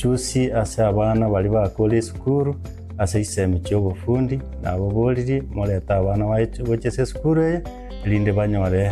Ochusi ase abana baria bakure esukuru ase chisemi chi'obofundi, nababoririe morete abana baye gochia ase esukuru eye, erinde banyore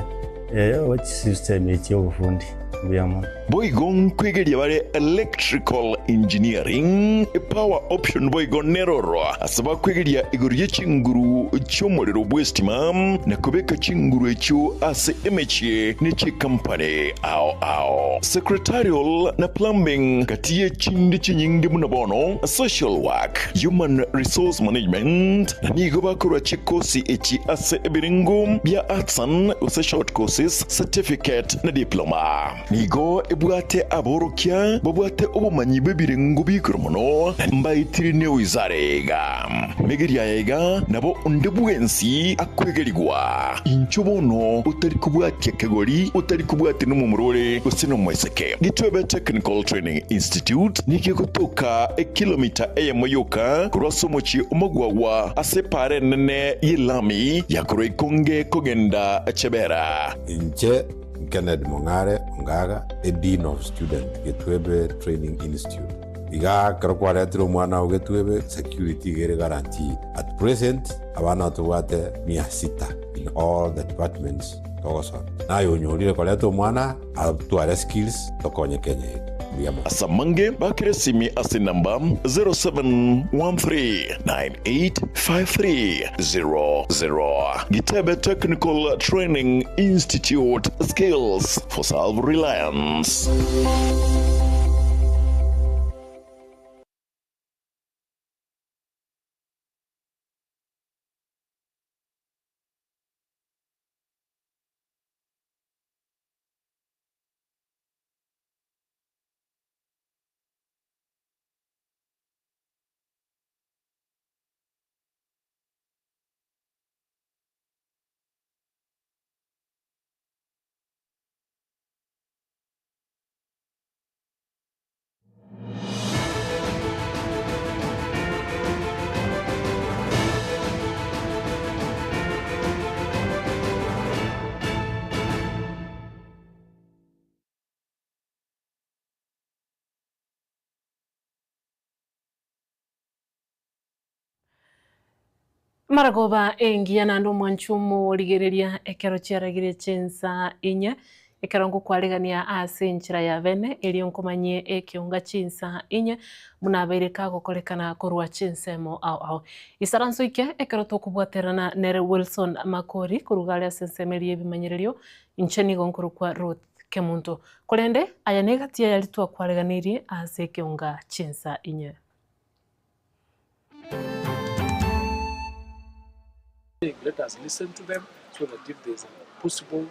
chisemi chi'obofundi. Mbuya mono. Boigo nkwegeria bare Electrical Engineering, Power Option boigo neroro ase bakwegeria igoro ye chinguru chi'omorero bw'estima na kobeka chinguru echio ase emechie ne chikampani ao ao. Secretarial na Plumbing gati ye chinde chinyinge buna bono Social Work, Human Resource Management na nigo bakorua chikosi echi ase ebirengo bia Arts and gose Short Courses, Certificate na Diploma. Nigo ebwate aborokia babwate obomanyi bw'ebirengo bi'igoro mono, na mbaetire newizara iga. Megeria aya iga nabo onde bwensi akwegerigwa. Inchuo bono otari kobwatia kegori, otari kobwatia nomomura ore gose nomoiseke. Gitwebe Technical Training Institute nigo egotoka ekilomita eyemo yoka korwa ase omochie omogwagwa ase epaara enene y'elami ya korwa Ikonge kogenda Chebera. Inche Kennedy Mong'are Ongaga, a Dean of Student, Getwebe Training Institute. Igaa ekero kwaretire omwana oo Getwebe, security iga ere guaranteed. At present, abana tobwate mia sita in all the departments togosomia. Naye onyorire koreta omwana atware skills tokonye Kenya yetu. Mbuya mono. Ase amange bakere esimi ase enamba 0713985300. Gitebe Technical Training Institute, Skills for Self-Reliance. Maragoba engiya naende omwanchi omorigereria ekero chiaragire chinsa inye, ekero ngokwaregania ase enchera ya bene, erio nkomanyie ekeonga chinsa inye, buna abeire kagokorekana korwa chinsemo ao ao. Isaranso ike ekero tokobwaterana nere Wilson Makori korwa iga aria ase ensemo eria y'ebimanyererio, inche nigo nkorokwa Ruth Kemunto. Korende aya negati y'ayari twakwareganirie ase ekeonga chinsa inye. Let us listen to them so that if there is a possible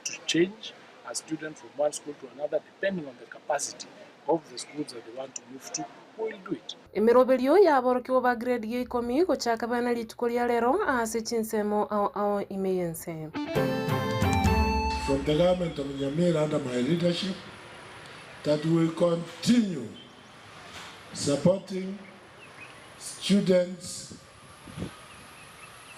to change a student from one school to another depending on the capacity of the schools that they want to move to, we will do it. Emeroberio y'aborokigwa ba grade ya ikomi gochaka bene rituko ria rero ase chinsemo ao ao ime y'ense. From the government of Nyamira under my leadership that we will continue supporting students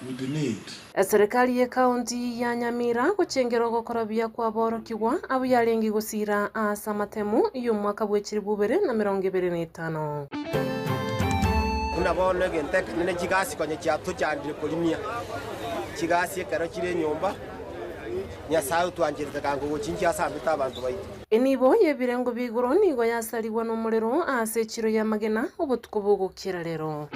with need. Eserekari y'Ekaunti ya Nyamira gochengera ogokora buya kw'aborokigwa abwo yarenge gosiira ase amatemu y'omwaka bwe chilifu ibere na emerongo ebere na etano. Buna bono egento ekenene chigasi konya chiatochandire korimia chigasi ekero chire enyomba, Nyasae otwancherete kango gochinchia asambete abanto baito. Enibo y'ebirengo bia igoro nigo yasarigwa nomorero ase echiro y'amagena obotuko bogokiera rero.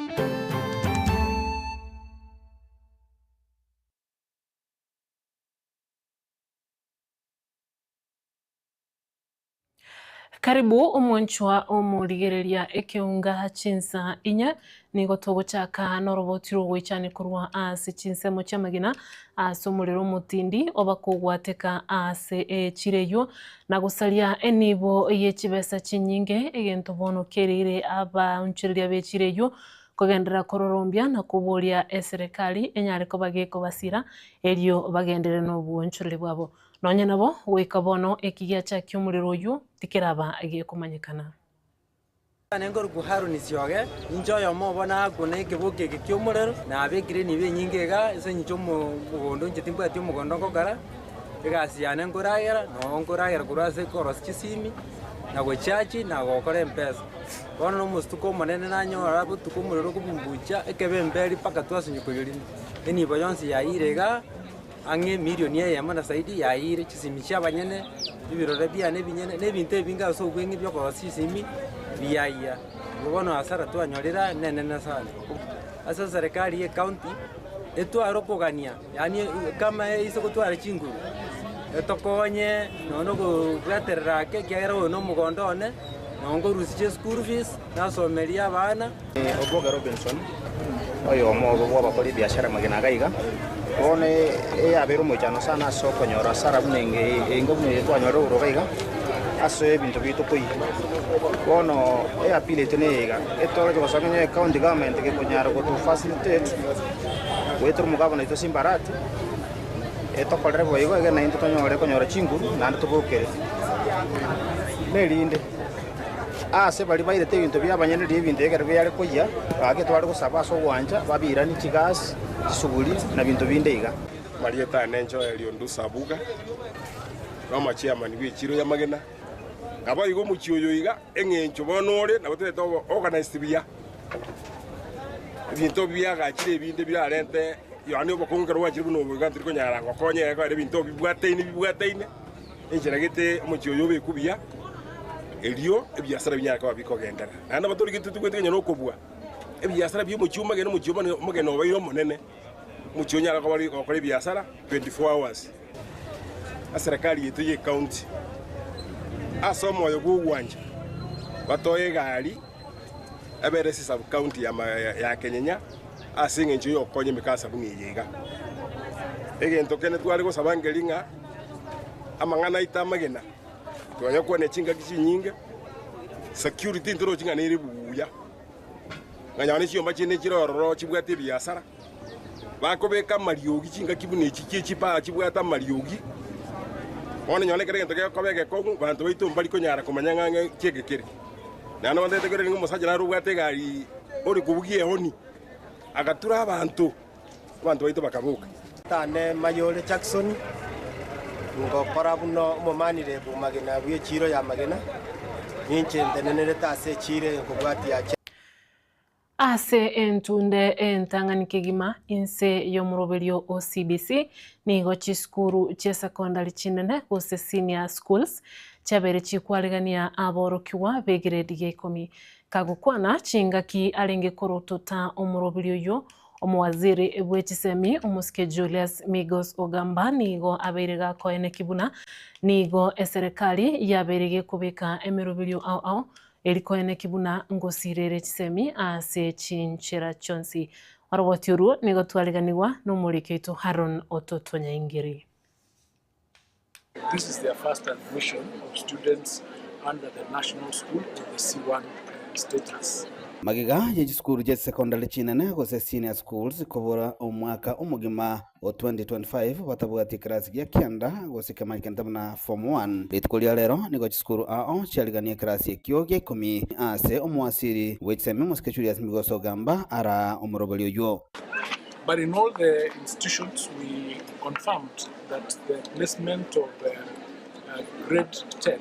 Karibu omwanchwa omorigereria ekeunga chinsa inya, nigo togochaka noroboti rw'ogoichania korwa ase chinsemo chi'amagena ase omorero omotindi oba kogwateka ase echiro eyio na gosaria enibo ye chibesa chinyinge, egento bono kereire abaonchoreria b'echiro eyio kogenderera kororombia na koboria eserekari enyare koba gekobasira erio bagenderere nobwoonchoreria bwabo. Nonya nabo, goika bono eki giachakia omorero oyio tikeraba gekomanyekana. Nenkorokwa Haroni Sioge, inche oyomo obo nakuna ekeboki eke ki'omorero, nabekire enibo enyinge iga ase eng'encho omogondo inche timbwati omogondo ngokora, egasi yane nkoragera, noo nkoragera korwa ase korosia chisimi, na gochachi na gokora mpesa. Bono na omostuko omonene nanyora botuko omorero okobumbucha ekebe emberi mpaka twasinywa koyorina. Enibo yonsi yaiyire igaa, ang'e emilioni eyemo na zaidi yaiyire, chisimi chia abanyene, ebirore biane ebinyene, na ebinto ebinge ase obweng'e bia okorosia chisimi biayia. Igo bono hasara twanyorire aya nenene sana. Ase eserekari ye ecounty, etware okogania yaani kama ase gotwara chinguru, etokonye nonya na okobwaterera ake ekiagera oyo na omogondo one, nonya nkorusia chischool fees, nasomerie abana. Oboge Robinson, oyomo obo bw'abakori ebiashara magena iga iga, bono eyabeire omoichano sana ase okonyora hasara buna enge enga buna eye twanyorire obororo iga iga, ase ebinto biaito koiywa. Bono eappeal yaito neye iga, etoroche gosaba onye ecounty government gekonyara goto facilitate goetera omogabana oito Simba Arati, etokorere boigo egere naintwe tonyore konyora chinguru naende tobokere. Nerinde. Aase baria bairete ebinto bi'abanyene riria ebinto ekero biare koyia, gaki tware gosaba ase ogwancha babiranie chigasi, chisuguri, na binto binde iga. Amarieta ane Joel Onduso Abuga, na omochairman bw'echiro y'amagena. Naboigo omochie oyo iga, eng'encho bono ore nabo torete organized buya. Ebinto biagachire ebinde birarente yaani obokongu ekero bwachire buna obo iga ntori konyara gokonya ekero ebinto bibwataine bibwataine. Enchera gete omochie oyo obekwe buya, erio ebiasara binyare koba bikogenderera. Naende abatorigete tobwate konya nokobua ebiasara bi'omochie omogeni, omochie omogeni obeire omonene, omochie onyare koba ore gokora ebiasara 24 hours. Eserekari yaito ye county ase omoyo bw'ogwancha batoe egari ebere ase sub county ya Kenyenya ase eng'encho y'ogokonya emekasa buna eye iga. Egento kende tware gosaba nkeri ng'a amang'ana aito amagena, twayakwana chingaki chinyinge, security ntorochi ng'a nere buya, ng'a nonye chinyomba chinde chire ororo chibwate ebiasara, bakobeka amariogi chingaki buna echi chie chibaa chibwate amariogi, bono nonye ekero egento gekoba egekong'u, banto baito mbari konyara komanya ng'a ng'a ki eke kere. Naende bantebete korende ng'a omosacha nare obwate egari ore kobugia ehoni, agatura abanto. Abanto baito bakaboka. Tane Mayore Jackson, ngokora buna omomanire bw'amagena bw'echiiro y'amagena, ninche ntenenerete ase echiiro eye nkobwatia ache. Ase entunde entang'ani kegima inse y'omoroberio o CBC, nigo chisukuru chi'esekondari chinene gose senior schools chiabeire chikwaregania aborokigwa b'egrade ya ikomi. Kagokwana chingaki arenge korotota omoroberio oyio, Omowaziri bwe chisemi omosike Julius Migos Ogamba nigo abeire gakoeneki buna nigo eserekari yabeire gekobeka emeroberio ao ao eri koeneki buna ngosirere chisemi ase chinchera chionsi. Oroboti orwo nigo twariganigwa nomoriki oito Haron Ototo Nyaingiri. This is their first admission of students under the national school or the C1 status. Magega ye chisukuru chia secondary chinene gose senior schools kobora omwaka omogima o 2025 batabwati ekerasi gia kianda gose kemanyekente buna form 1. Rituko ria rero nigo chisukuru ao chiariganie ekerasi ekio gia ikomi ase omowasiri bwe chisemi omosike Julius Migos Ogamba araa omoroberi oyio. But in all the institutions we confirmed that the placement of grade 10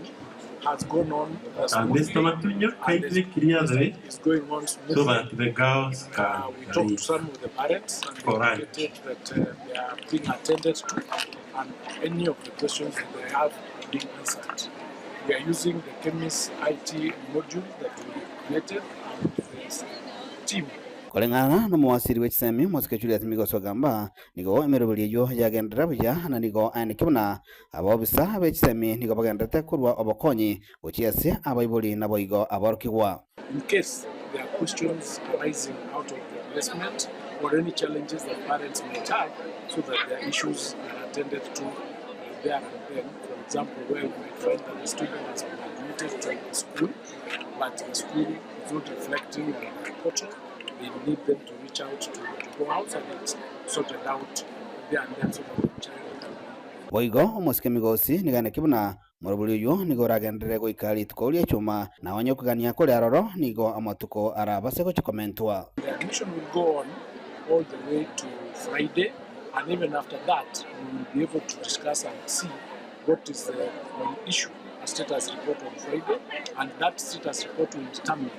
has gone on Mr. smoothly Matunyo, and kindly clear the way is going on so smoothly. that the girls can We talked to leave some of the parents and they for lunch. indicated that they are being attended to and any of the questions that they have are being answered. We are using the KEMIS IT module that we created and the team Koreng'ana nomowasiri bwe chisemi omosike Julius Migos Ogamba, nigo emeroberi eyio yagenderera buya na nigo aenekia buna abaobisa be chisemi nigo bagendererete korua obokonyi gochia ase abaibori naboigo aborokigwa. In case there are questions arising out of the placement or any challenges that parents might have so that their issues are attended to there and then. For example, where you might find that the student has been admitted to a school, but the school is not reflecting on the portal, they need them to reach out to the House and it's sorted out there and then so that the child can be Boigo omosike Migosi nigo anekia buna morobori oyio nigo oragenderere goika rituko ria chuma, na onye okogania kore aroro nigo amatuko arabase gochia komentwa. The admission will go on all the way to Friday and even after that we will be able to discuss and see what is the main issue. a status report on Friday, and that status report will determine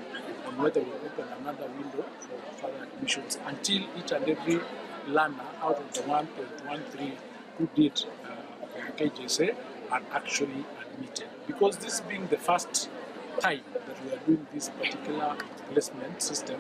on whether we open another window for further admissions until each and every learner out of the 1.13 who did uh, KJSEA are actually admitted. Because this being the first time that we are doing this particular placement system,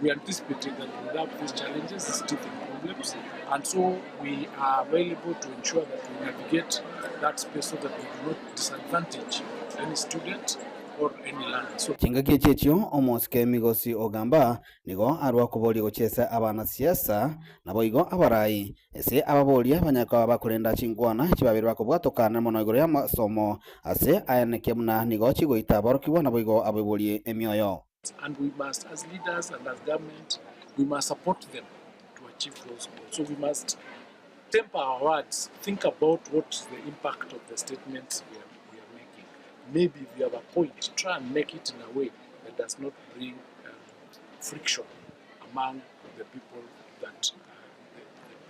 we anticipated that we would have these challenges, these teething problems, and so we are available to ensure that we navigate that space so that we do not disadvantage any student or any learner. So Chingaki echi echio omosike Migosi Ogamba nigo arwa koboria gochiesa abanasiasa, naboigo abarai, ase ababoria banyare bakorenda chinkwana chibabere bakobwatokana mono igoro y'amasomo ase aenekia buna nigo chigoita aborokigwa naboigo abaibori emioyo. And we must, as leaders and as government, we must support them to achieve those goals. So we must temper our words, think about what is the impact of the statements we are, we are making. Maybe if you have a point, try and make it in a way that does not bring um, friction among the people that, uh,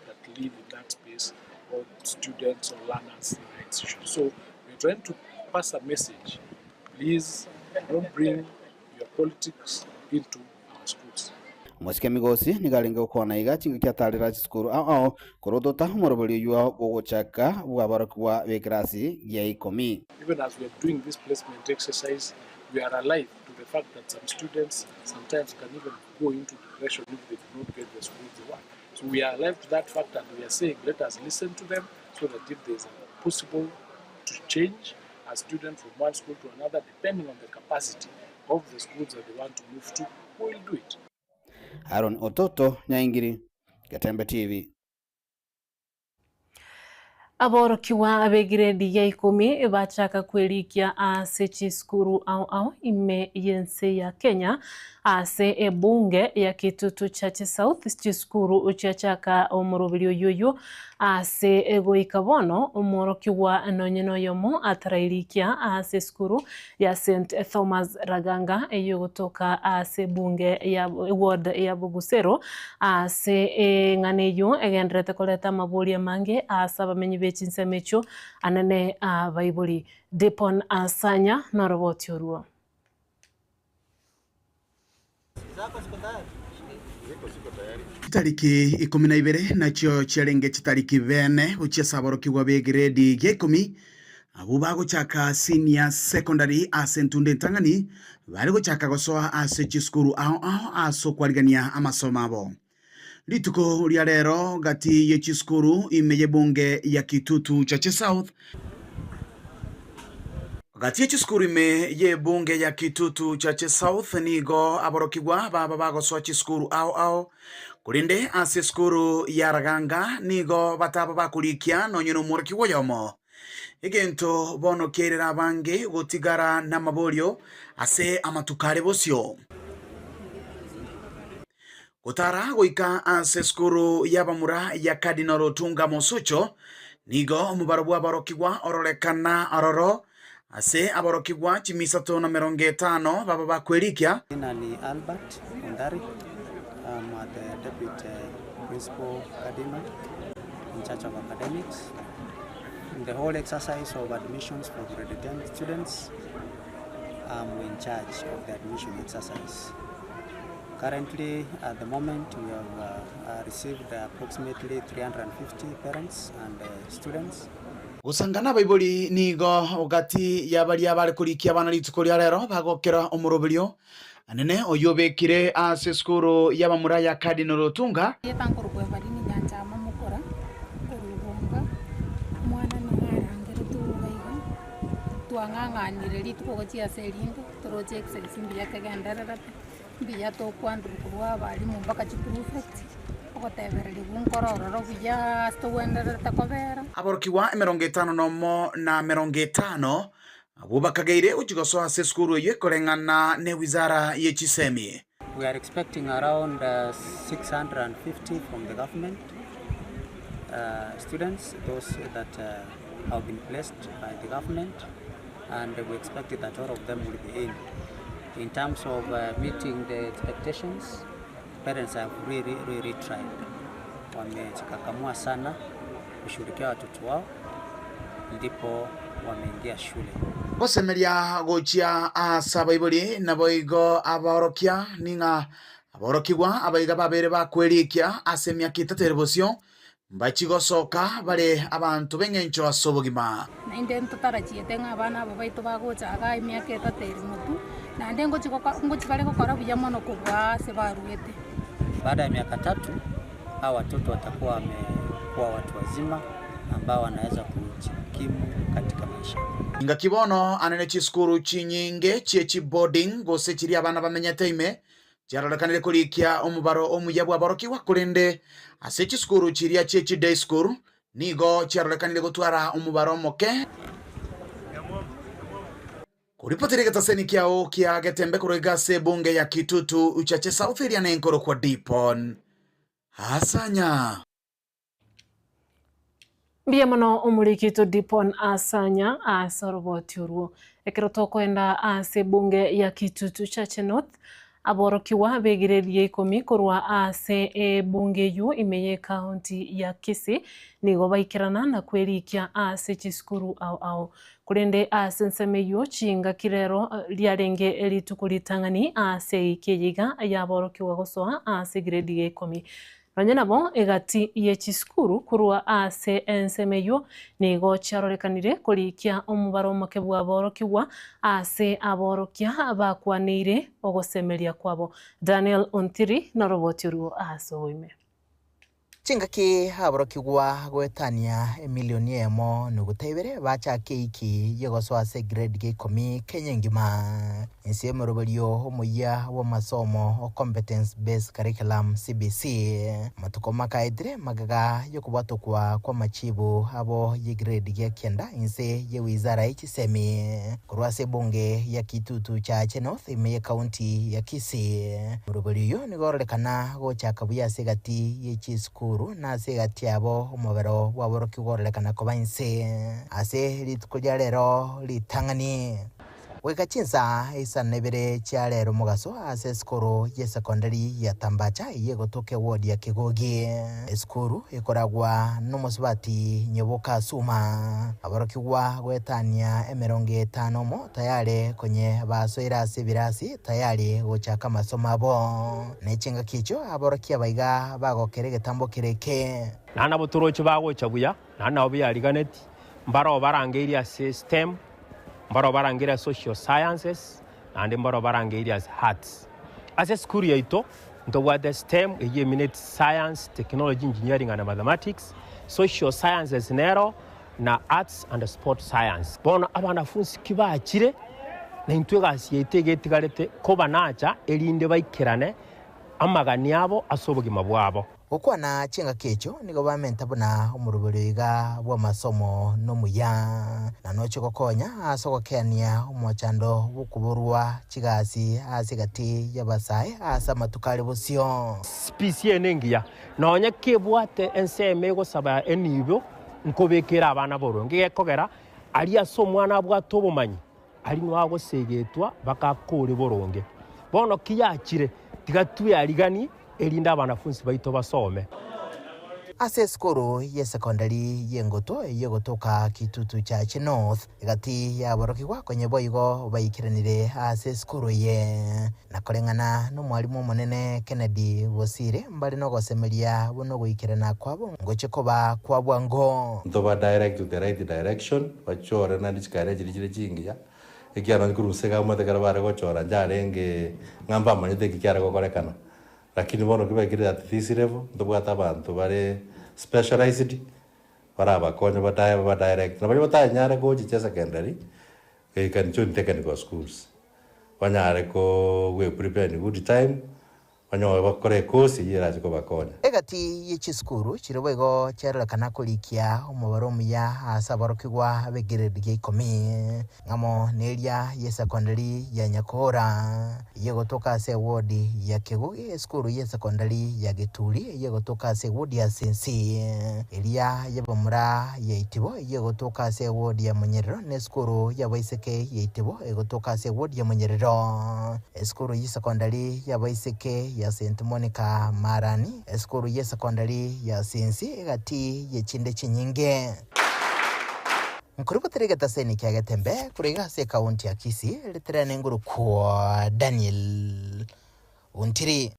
that, that live in that space or students or learners in the institution. So we're trying to pass a message. Please don't bring your politics into our schools. Omosike Migosi nigo arenge gokwana iga chingaki atarera chisukuru ao ao korotota omoroberi oywo bwogochaka bw'aborokigwa b'ekerasi gia ikomi. Even as we are doing this placement exercise, we are alive to the fact that some students sometimes can even go into depression if they do not get the schools they want. So we are alive to that fact and we are saying let us listen to them so that if there is a possible to change a student from one school to another, depending on the capacity of the schools that they want to move to, we will do it. Aaron Ototo, Nyaingiri, Getembe TV. Aborokigwa ab'egiredi ya ikomi bachaka kwerikia ase chisukuru ao ao ime y'ense ya Kenya ase ebunge ya Kitutu Chache South chisukuru chiachaka omoroberi oyoyo ase egoika bono omworokigwa nonye noyomo atarairikia ase esukuru ya St Thomas Raganga eyogotoka ase ebunge ya ward ya Bogusero ase eng'ana eywo egenderete koreta amabori amange ase abamenyi be chinsemo echio anene abaibori Dipon Asanya noroboti orwo. Chitariki ikomi na ibere nachio chiarenge chitariki bene gochia ase aborokigwa ba egredi ya ikomi abwo bagochaka senior secondary ase entunde entang'ani bare gochaka gosoa ase chisukuru ao ao ase okwarigania amasomo abo. Rituko ria rero gati ye chisukuru ime y'ebunge ya Kitutu Chache South Gati ye chisukuru ime y'ebunge ya Kitutu Chache South nigo aborokigwa baba bagosoa chisukuru ao ao korende ase esukuru ya Raganga nigo bataba bakorikia nonye na omworokigwa oyomo. Egento bono kiairera abange gotigara namaborio ase amatuko are bosio. Gotara goika ase esukuru y'abamura ya Cardinal Otunga Mosocho nigo omobaro bw'aborokigwa ororekana ororo ase aborokigwa chimisato na merongo etano baba bakwerikia. Jina ni Albert Ondari. I'm the deputy principal cardinal in charge of academics. In the whole exercise of admissions for grade 10 students, I'm in charge of the admission exercise. Currently, at the moment, we have uh, received approximately 350 parents and uh, students. Gosanga nabaibori nigo gati ya baria bare korikia abana rituko ria rero bagokera omoroberio anene oyio obekire ase esukuru y'abamura ya Cardinal Otunga. Erieta nkorokwa Evarine Nyanchama Mokora, korwa Obonga, omwana nigo arangeretwe iga iga, twang'ang'anire rituko gochia ase erinde, toroche exercise mbuya kegendererete, mbuya tokwanderwa korwa abalimu mpaka chiprefect, ogotebererigwa nkoro ororo buya ase togwendererete kobera. Aborokigwa emerongo etano nomo na merongo etano abwo bakageire gochia gosoa ase esukuru eyio ekoreng'ana ne wizara ye chisemi. We are expecting around uh, 650 from the government uh, students, those that uh, have been placed by the government, and we expect that all of them will be in. In terms of uh, meeting the expectations, parents have really, really tried. Wamejikakamua sana kushughulikia watoto wao, ndipo wameingia shule. Gosemeria gochia ase abaibori naboigo abaorokia, ning'a aborokigwa abaiga babeire bakwerikia ase emiaka etato ere bosio, mbachie gosoka bare abanto b'engencho ase obogima. Naende ntotarachiete ng'a abana aba baito bagocha igaa emiaka etato ere motwe, naende ngochi goka ngochi bare gokora buya mono kobua ase baruete. Baada ya miaka tatu hawa watoto watakuwa wamekuwa watu wazima ambao wanaweza kujikimu katika maisha. Ingaki bono anene chisukuru chinyinge chie chiboarding gose chiria abana bamenyete ime chiarorekanire korikia omobaro omuya bw'aborokigwa, korende ase chisukuru chiria chie chiday school nigo chiarorekanire gotwara omobaro omoke. Koripotera egetaseni kiao kia Getembe korwa iga ase ebunge ya Kitutu Uchache South eria nenkorokwa Dipon Asanya. Mbuya mono omorikito Dipon Asanya ase oroboti orwo. Ekero tokoenda ase ebunge ya Kitutu Chache North, aborokigwa b'egrade ya ikomi korwa ase ebunge eywo ime y'ecounty ya Kisii nigo baikerana na kwerikia ase chisukuru ao ao. Korende ase ensemo eyio chingaki rero riarenge rituko ritang'ani ase eiki eye iga yaborokigwa gosoa ase egrade ya ikomi. Nonya nabo egati ye chisukuru korwa ase ensemo eyio nigo chiarorekanire korikia omobaro omoke bw'aborokigwa ase aborokia bakwaneire ogosemeria kwabo. Daniel Ontiri noroboti orwo ase oboime. Chingaki aborokigwa goetania emilioni eyemo nuguta ibere bachake eiki y'ogosoa ase egrade ya ikomi Kenya engima. Inse y'omoroberio omoyia bw'amasomo o Competence Based Curriculum, CBC, amatuko makaetire magega y'okobwatokwa kw'amachibu abo y'egrade ya kianda inse ye wizara ye chisemi korwa ase ebunge ya Kitutu Chache North ime y'ecounty ya Kisii. Omoroberio oyio nigo ororekana gochaka buya ase egati ye chisukuru na ase egati yabo omobero bw'aborokigwa ororekana koba inse ase rituko ria rero ritang'ani. Goika chinsa isano na ibere chia rero mogaso ase esukuru y'esekondari ya Tambacha eyio egotoka ewodi ya Kegogi. Esukuru ekoragwa nomosubati Nyoboka Suma. Aborokigwa goetania emerongo etano omo tayare konye basoire ase ebirasi tayari gochaka amasomo abo. Ne chingaki echio aborokia abaiga bagokera egetambo kere eke. Naende nabo toroche bagocha buya, naende nabo biariganeti, mbaroo barangeirie ase STEM, mbaroo barangeirie ase Social Sciences, naende mbaroo barangeirie ase Arts. Ase esukuru yaito, ntobwate STEM eyio emineti Science, Technology, Engineering and Mathematics, Social Sciences nero, na Arts and Sport Science. Bono abanafunsi kibachire, na intwe egasi yaito iga etigarete kobanacha erinde baikerane amagani abo ase obogima bwabo. Gokwana chingaki echio nigo bamenta buna omoroberio iga bw'amasomo nomuya, na noche gokonya ase ogokeania omochando bw'okoborwa chigasi ase egati y'abasae ase amatuko are bosio. Spisi eye nengiya, nonya kebwate ensemo egosaba enibo nkobekere abana boronge, gekogera aria ase omwana abwate obomanyi, aria nigo agosegetwa mpaka akore boronge. Bono ki yachire, tiga tweariganie erinde abanafunsi baito basome. Ase esukuru y'esekondari y'engoto eyio egotoka Kitutu Church North, egati y'aborokigwa konye boigo baikeranire ase esukuru eye. Na koreng'ana nomwalimu omonene Kennedy Bosire mbare nogosemeria buna ogoikerana kwabo ngochie koba kwa bwango. Ntoba direct to the right direction, bachore naende chikaria chiria chire chingiya, ekiagera nonye korwa inse iga omanyete ekero bare gochora njarenge ng'a mbamanyete eki kiare gokorekana. Lakini bono ki baikire at this level, ntobwate abanto bare specialized, barabakonye badae babadirect, na baria batanyare gochicha secondary, they can join technical schools, banyare ko gweprepare in good time, Banyore gokora ekosi eyio erache kobakonya. Egati ye chisukuru chiria boigo chiarorekana korikia omobaro omuya ase aborokigwa b'egrade ya ikomi, ng'amo neria y'esekondari ya Nyakoora, eyio egotoka ase ewodi ya Kegogi, esukuru y'esekondari ya Geturi, eyio egotoka ase ewodi ya Sensi, eria y'abamura ya Itibo, eyio egotoka ase ewodi ya Monyerero, na esukuru y'abaiseke ya Itibo, egotoka ase ewodi ya Monyerero. Esukuru y'esekondari y'abaiseke ya St. Monica Marani, esukuru y'esekondari ya Sinsi egati y'echinde chinyinge. Nkoribotera egetaseni kia Getembe korwa iga ase ekaunti ya Kisii, ritirene ngorokwa Daniel Ontiri.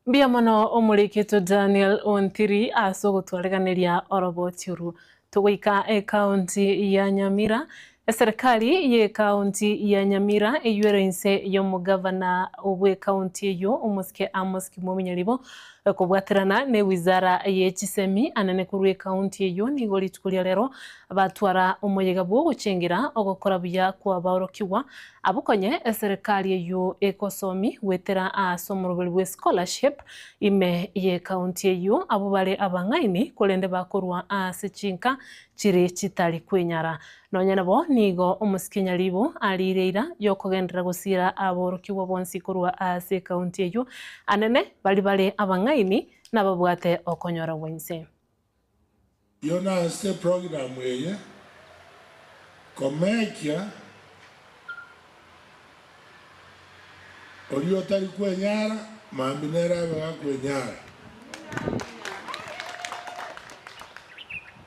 Mbuya mono omorikito Daniel Ontiri ase ogotwareganeria oroboti oru. Togoika ekaunti ya Nyamira, eserekari y'ekaunti ya Nyamira eywo ere inse y'omogavana bw'ekaunti eywo omosike Amos Kimwemi Nyaribo kobwaterana ne wizara ye chisemi anene korwa ekaunti eywo nigo rituko ria rero batwara omoyega bwogochengera ogokora buya kwabaorokigwa Abwo konye eserekari eyio egosomi goetera ase omoroberi bwe scholarship ime ye county eyio abwo bare abang'aini korende bakorwa ase chinka chiri chitari kwenyara. Nonya nabo nigo omosike Nyaribo ariire eira yokogenderera gosiira aborokigwa bonsi korwa ase ecounty eyio anene bari bare abang'aini nababwate okonyora gwa inse. Iyo nase program eye komekia oria otari kwenyara mambia nere abe gakwenyara.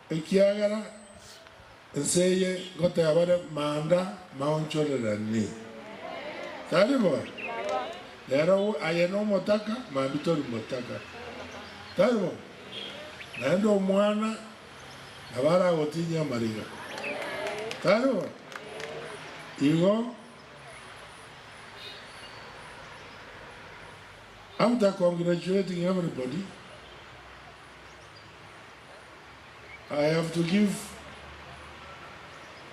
Ekiagera ense eye ngoteba bare manda maonchorerani. Tari bo? Rero aye nomotaka mambia tori motaka. Tari bo? Naende omwana nabo aragotinyie amariga. Tari bo? Igo after congratulating everybody, I have to give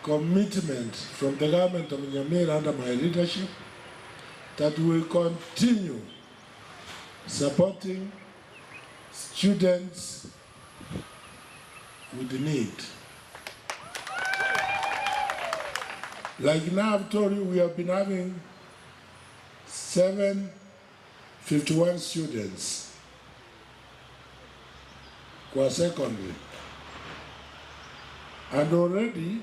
commitment from the government of Nyamira under my leadership that we will continue supporting students with need. Like now I've told you, we have been having 751 students kwa secondary. And already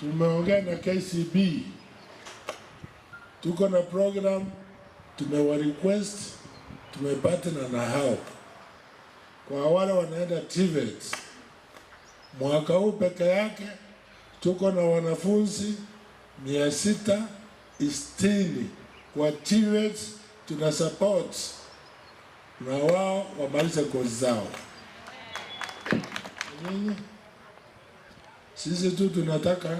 tumeongea na KCB, tuko na program, tumewa request, tumepatana na hao kwa wale wanaenda TVET. Mwaka huu peke yake tuko na wanafunzi 660 kwa TVET, tuna support na wao wamalize kozi zao. Nyinyi sisi tu tunataka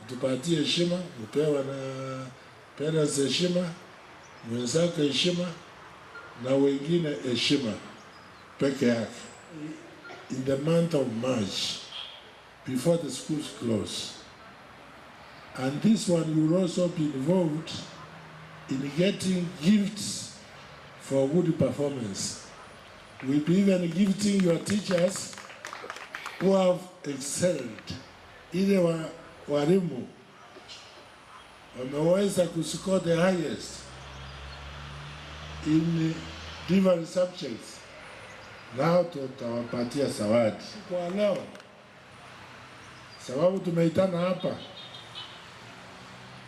tupatie heshima, mpewe na parents heshima, mwenzako heshima na wengine heshima peke yake. In the month of March before the schools close. And this one you will also be involved in getting gifts for good performance. We'll be even gifting your teachers who have excelled. Ile wa, walimu wameweza kuscore the highest in different subjects, nao tutawapatia zawadi kwa leo, sababu tumeitana hapa,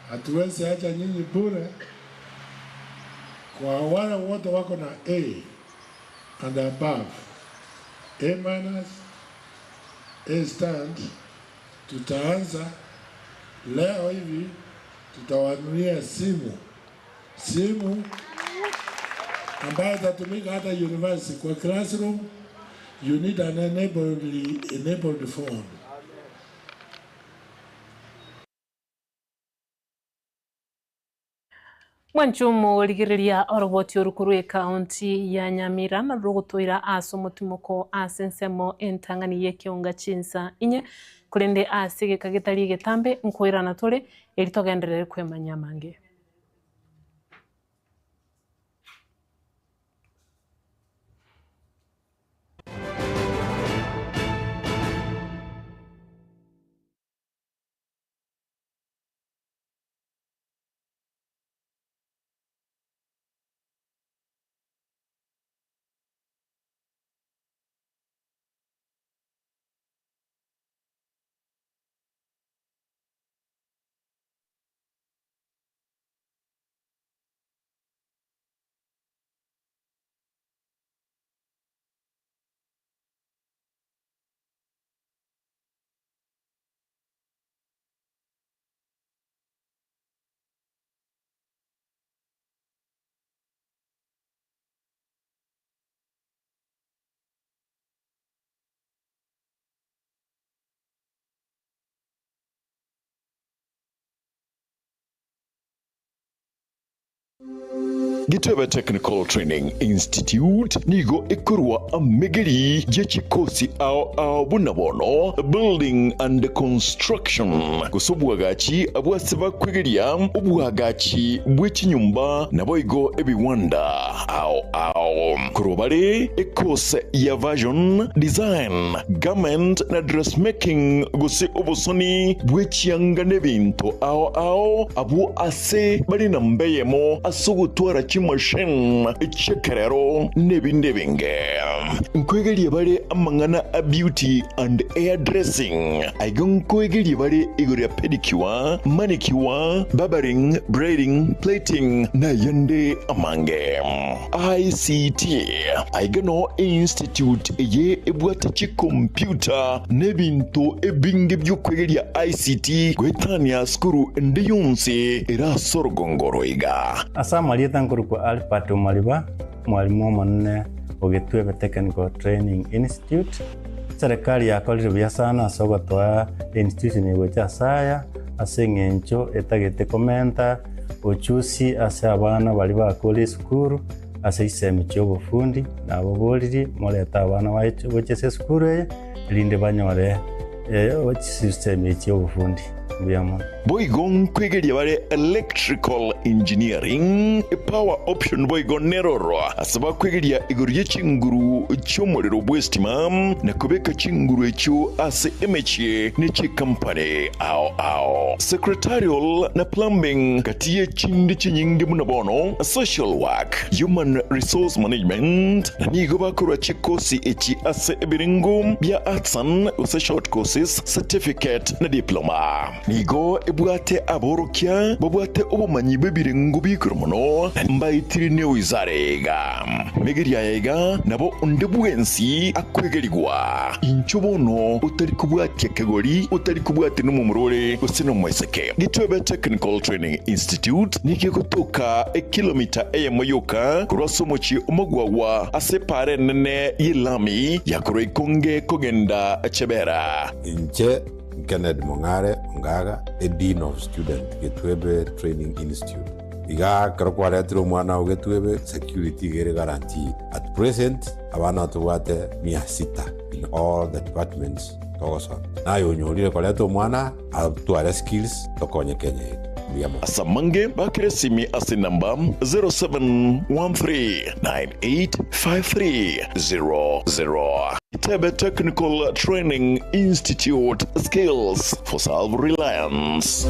hatuwezi acha nyinyi bure. Kwa wale wote wako na A and above, A minus, A stand, tutaanza leo hivi, tutawanunulia simu simu ambayo itatumika hata university kwa classroom. You need an enabled phone. Mwanchumo origereria oroboti oru korwa ekaunti ya Nyamira na rogotoira ase omotimoko ase ensemo entang'ani y'ekeonga chinsa inye korende ase egeka getari egetambe nkoirana tore eri togenderere kwemanya amange. Gitebe Technical Training Institute nigo ekorwa amegeri ye chikosi ao ao buna bono Building and Construction, gose obwagachi bw'ase bakwegeria obwagachi bwe chinyomba naboigo ebiwanda ao ao. Korwa bare ekose ya Fashion Design, Garment na Dressmaking gose obosoni bwe chianga nebinto ao ao abwo ase bare namba eyemo ase ogotwara chimachine chi'ekerero n'ebinde ebinge. Nkoegeria bare amang'ana a beauty and hair dressing. Aiga nkoegeria bare igoro ya pedicure, manicure, barbering, braiding, plaiting na ayande amange. ICT, Aiga noo einstitute eye ebwate chikompyuta na ebinto ebinge bi'okwegeria ICT goetania sukuru ende yonsi ere ase orogongo oro iga. Ase amarieta nkorokwa Albert Omariba, omwalimu omonene o Gitwebe Technical Training Institute. Eserekari yakorire buya sana ase ogotoa einstitution eye gocha ase aya, ase eng'encho etagete komenta ochusi ase abana baria bakure esukuru, ase chisemi chi'obofundi, nababoririe morete abana baye gochia ase esukuru eye, erinde banyore chisemi chi'obofundi. Mbuya mono. Boigo nkwegeria bare electrical engineering, power option boigo neroro ase bakwegeria igoro ye chinguru chi'omorero bw'estima na kobeka chinguru echio ase emechie ne chikampani ao ao. Secretarial na plumbing gati ye chinde chinyinge buna bono social work, human resource management na nigo bakorwa chikosi echi ase ebirengo bia artisan gose short courses, certificate na diploma. Nigo ebwate aborokia babwate obomanyi bw'ebirengo bi'igoro mono, na mbaetire newizara iga. Megeria aya iga nabo onde bwensi akwegerigwa. Inchuo bono otari kobwatia kegori, otari kobwatia nomomura ore gose nomoiseke. Gitwebe Technical Training Institute nigo egotoka ekilomita eyemo yoka korwa ase omochie omogwagwa ase epaara enene y'elami ya korwa Ikonge kogenda Chebera. Inche Kennedy Mong'are Ongaga, a Dean of Student, Getwebe Training Institute. Iga ekero kwaretire omwana oo Getwebe, security iga ere guaranteed. At present, abana tobwate mia sita in all the departments togosoma. Naye onyorire koreta omwana atware skills tokonye Kenya yetu. Mbuya mono. Ase amange bakere esimi ase enamba 0713985300. Tebe Technical Training Institute, Skills for Self-Reliance.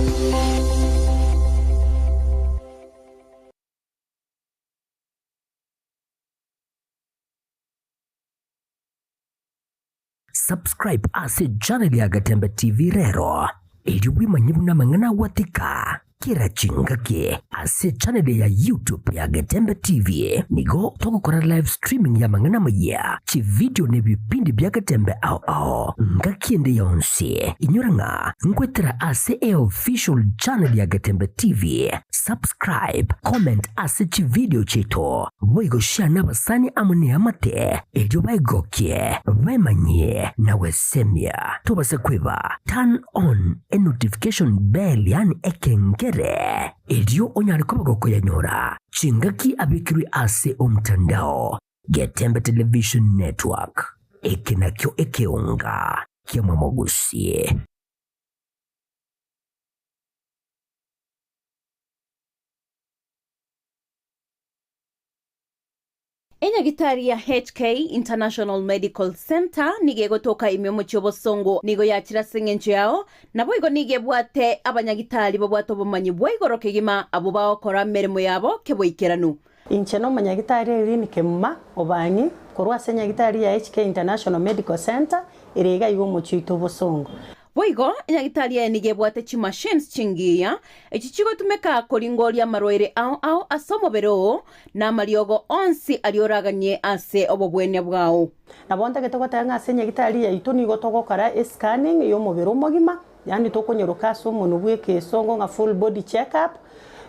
Subscribe ase channel ya Gatembe TV rero, erio bwemanye buna amang'ana agwatika kera chingaki ase channel ya YouTube ya Getembe TV. Nigo togokora live streaming y'amang'ana amayia, chividio na ebipindi bia Getembe ao ao ngaki ende yonsi. Inyora ng'a nkwetera ase eofficial channel ya Getembe TV. Subscribe, comment ase chividio chiaito, boigo share nabasani amo neamate erio baegokie, baemanyie na gwesemia. Tobase kweba turn on enotification bell yaani ekengere erio onyare koba gokoyanyora chingaki abekirwe ase omtandao. Getembe Television Network, eke nakio ekeonga kiamwamogusie. Enyagitari ya HK International Medical Centre nigo egotoka ime omochie obosongo nigo yachire ase engencho yao, naboigo nigo ebwate abanyagitari babwate obomanyi bwa igoro kegima abwo bagokora emeremo yabo keboikeranu. Inche nomonyagitari Irene Kemuma Obang'i korwa ase enyagitari ya HK International Medical Centre ere iga iga omochie oito obosongo. Boigo, enyagitari eye nigo ebwate chimachines chingiya, echi chigotumeka koringoria amarwaire ao ao ase omobere oo, na amariogo onsi aria oraganie ase obobwenia bwao. Nabo ntagete goteba ng'a ase enyagitari yaito nigo togokora escanning y'omobere omogima, yaani tokonyoroka ase omonwe bw'ekesongo ng'a full body check up,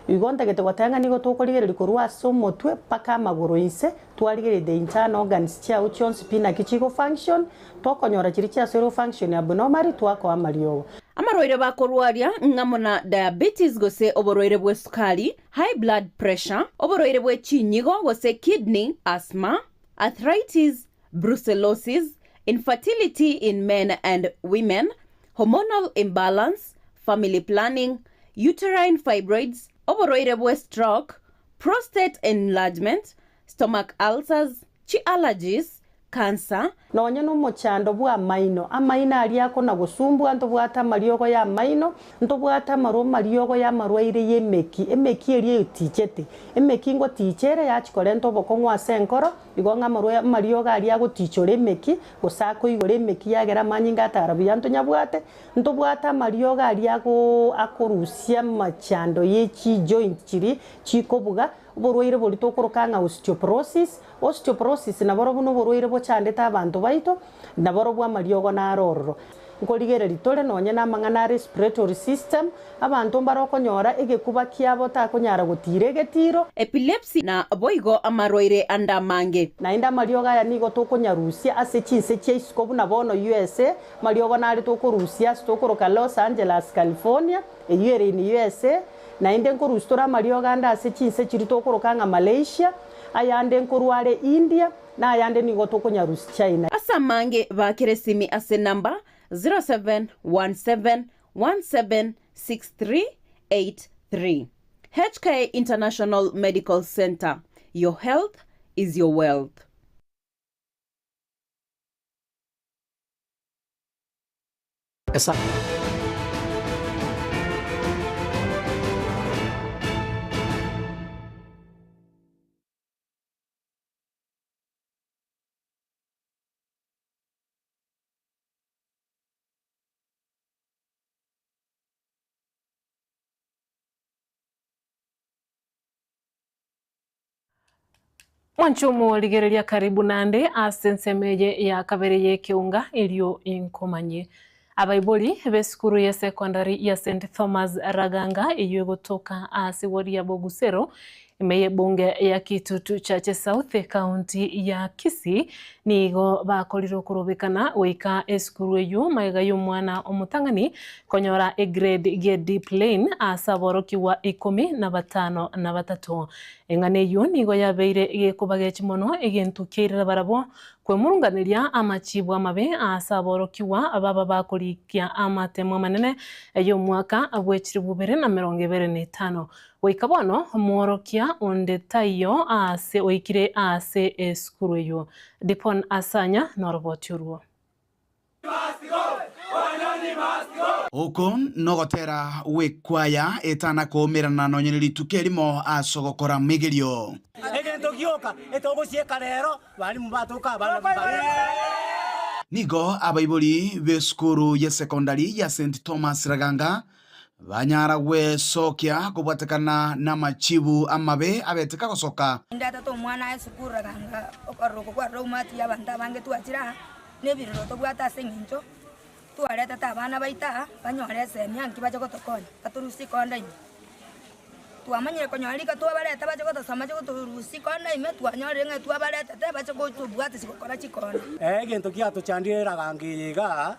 igo ntagete goteba ng'a nigo tokorigereria korwa ase omotwe mpaka amagoro inse, twarigereria the internal organs chiao chionsi pi naki chigo function, Tokonyora chiria chiasoirwe function abnormally twakoa amariogo. Amarwaire bakorwaria ng'amo na diabetes gose oborwaire bw'esukari, high blood pressure, oborwaire bwe chinyigo gose kidney, asthma, arthritis, brucellosis, infertility in men and women, hormonal imbalance, family planning, uterine fibroids, oborwaire bwe stroke, prostate enlargement, stomach ulcers, chi allergies, cancer, Nonye na omochando bw'amaino, amaino aria akona-gosumbua, ntobwate amariogo y'amaino, ntobwate amarwa amariogo y'amarwaire y'emeki, emeki eria etichete. Emeki ngoticha ere yachia korenta obokong'u ase enkoro, igo ng'a amarwa amariogo aria agotichora emeki, gose akoigora emeki yagera amanyinga atara buya ntonyabwate, ntobwate amariogo aria agoo akorusia amachando ye chijoint chiria chikobuga, oborwaire boria tokoroka ng'a osteoporosis, Osteoporosis naborobwo noborwaire bochandete abanto baito, naborobwo amariogo naro ororo. Nkorigereria tore nonye namang'ana a respiratory system, abanto mbare okonyora egekuba kiabo takonyara gotiira egetiro. Epilepsy na boigo amarwaire ande amange. Naende amariogo aya nigo tokonyarusia ase chinse chia isiko buna bono USA, amariogo nare tokorusia ase tokoroka Los Angeles, California, eyio ere in USA, naende nkorusia tore amariogo ande ase chinse chiria tokoroka ng'a Malaysia, Ayande nkorwa are India, na ayande nigo tokonyarusia China. Ase amange baakere esimi ase namba 0717176383. HK International Medical Centre, your health is your wealth. Mwanche omorigereria karibu nande ase ensemo eye ya kabere y'ekeunga erio inkomanye. Abaibori b'esukuru ya secondary ya St Thomas Raganga eyio egotoka ase ward ya Bogusero ime y'ebunge ya Kitutu Chache South ekaunti ya Kisii nigo bakorire okorobekana goika esukuru eyio magega y'omwana omotang'ani konyora egrade gie D plain ase aborokigwa ikomi na batano na batato. Eng'ana eyio nigo yabeire gekobagechi mono egento kiairera barabwo kwemurunganeria amachiibu amabe aase aborokigwa baba bakorigia amatemo amanene y'omwaka bwe chilifu bibere na emerongo ebere na etano. Goika bono omworokia onde taiyo aase oikire aase esukuru eyio. Dipon Asanya noroboti orwo. Oko nogotera gw'ekwaya etana koumerana nonya ne rituko erimo ase ogokora amegerio. Egento gioka etogosieka rero, barimu batoka abana b'Ibaga. Nigo abaibori b'esukuru y'esekondari ya St Thomas Raganga banyara gwesokia kobwatekana namachibu amabe abete kagosoka. Ndetete omwana aye esukuru Raganga okorora oko kwarora omwati y'abanto abange twachire aa. Nebirero tobwate ase engencho twaretete abana baito aa, banyore esemi anki bache gotokonya, batorusie konda ime. Twamanyire konyora rika twabareta bache gotosoma bache gotorusia konda ime, twanyorire ng'a twabaretete bache gotobwatisia gokora chikonda. Egento giatochandire eraganga eye igaa,